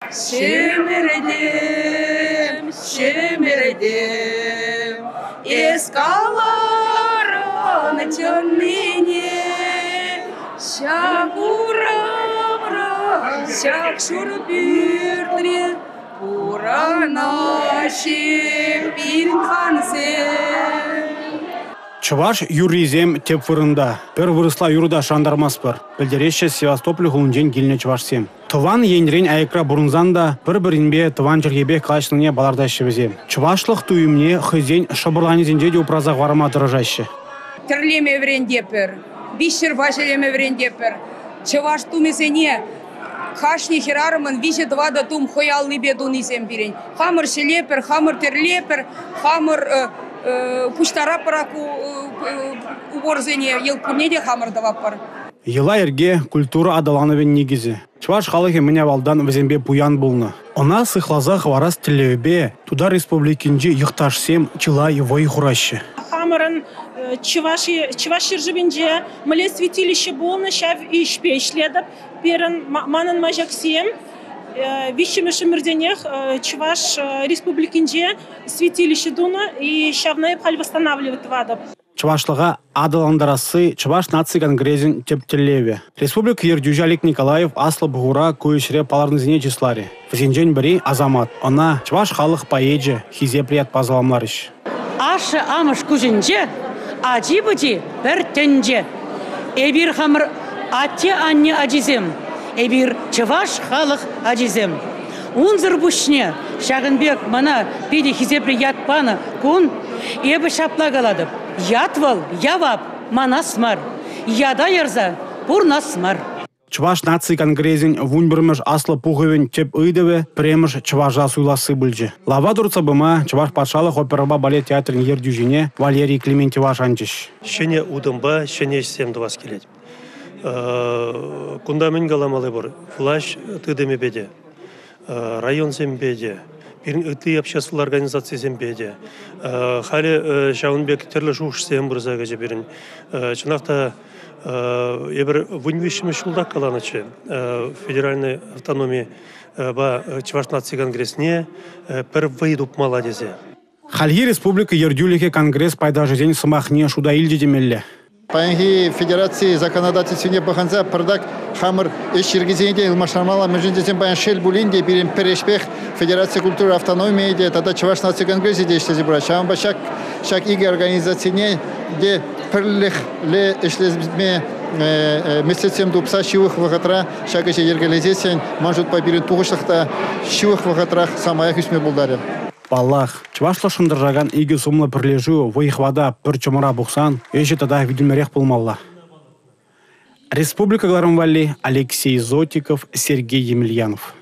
Ҫӗмӗртӗм, ҫӗмӗртӗм, эс каларӑн чӑннине. Ҫак урамра, ҫак шур пӳртре пурӑнаҫҫӗ пирӗн хансем. Чӑваш юррисем тӗп вырӑнта. Пӗр вырӑсла юрӑ та шӑрантармастпӑр, пӗлтереҫҫӗ Севастополь хулинчен килнӗ чӑвашсем. Тӑван енрен аякра пурӑнсан та пӗр-пӗринпе тӑван чӗлхепех калаҫнине палӑртаҫҫӗ вӗсем. Чӑвашлӑх туйӑмне хӑйсен шӑпӑрланӗсенче те упраса хӑварма тӑрӑшаҫҫӗ. Тӗрлеме вӗрентетпӗр, бисерпа ҫӗлеме вӗрентетпӗр. Чӑваш тумӗсене кашни хӗрарӑмӑн 3-4 тум хӑй аллипе тунисем пирӗн. Хамӑр ҫӗлетпӗр, хамӑр тӗрлетпӗр, хамӑр пуҫтаратпӑр уборсене, йӑлт пурне те хамӑр тӑватпӑр. Йӑла-йӗрке – культура аталанӑвӗн никӗсӗ. Чӑваш халӑхӗ мӗн авалтан вӗсемпе пуян пулнӑ. Ӑна сыхласа хӑварас тӗллевпе Тутар Республикинчи йӑхташсем чылай вӑй хураҫҫӗ. Хамӑрӑн Чӑваш ҫӗршывӗнче мӗнле святилище пулнӑ, ҫав ӗҫпе ӗҫлетӗп. Пирӗн манӑн маҫаксем 3-мӗш ӗмӗртенех Чӑваш Республикинче святилище тунӑ, и ҫавна эп халь восстанавливать тӑватӑп. Чӑвашлӑха аталантарасси Чӑваш наци конгресӗн тӗп тӗллевӗ. Республика ертӳҫи Олег Николаев аслӑ пухура ку ӗҫре палӑрнисене чысларӗ. Вӗсенчен пӗри – Асамат. Ӑна чӑваш халӑх поэчӗ хисеплӗ ятпа саламларӗҫ. Ашшӗ-амӑш куҫӗнче ачи-пӑчи пӗр тӗнче. Эпир хамӑр атте-анне ачисем, эпир чӑваш халӑх ачисем. Унсӑр пуҫне ҫакӑн пек мана питӗ хисеплӗ ят панӑ кун эпӗ ҫапла калатӑп: ят вӑл явап, манас мар, ята ярса пурӑнас мар. Чӑваш наци конгресӗн 11-мӗш аслӑ пухӑвӗн тӗп ыйтӑвӗ пӗрремӗш чӑваша суйласси пулчӗ. Лава туртса пыма Чӑваш патшалӑх оперӑпа балет театрӗн ертӳҫине Валерий Клементьева шанчӗҫ. Ҫӗнӗ утӑмпа ҫӗнӗ ӗҫсем тӑвас килет. Кунта мӗн каламалли пур, влаҫ тытӑмӗпе те, районсемпе те, пирӗн ытти обществӑлла организацисемпе те. Халӗ ҫавӑн пек тӗрлӗ шухӑшсем пырса кӗчӗ пирӗн. Чӑнах та, эпир 13-мӗш ҫултах каланӑччӗ федеральнӑй автономипа Чӑваш наци конгресне пӗр вӑй тупмалла тесе. Хальхи республика ертӳлӗхӗ конгресс пайташӗсен сӑмахне шута илчӗ темелле. Паянхи федераци законодательствине пӑхӑнса пӑртак хамӑр ӗҫ йӗркисене те ылмаштармалла, мӗншӗн тесен паян шел пулин те пирӗн пӗр ӗҫпех федераци культура автономийӗ те тата Чӑваш наци конгресӗ те ӗҫлесе пырать. Ҫавӑнпа ҫак ҫак икӗ организацине те пӗрлӗхле ӗҫлеме меслетсем тупса ҫывӑх вӑхӑтра ҫак ӗҫе йӗркелесессӗн ман шутпа пирӗн тухӑҫлӑх та ҫывӑх вӑхӑтрах самаях ӳсме пултарӗ. Паллах, чӑвашлӑхшӑн тӑрӑшакан икӗ сумлӑ пӗрлешӳ вӑй-хӑвата пӗр чӑмӑра пухсан ӗҫӗ тата витӗмлӗрех пулмалла. Республика кӑларӑм валли Алексей Зотиков, Сергей Емельянов.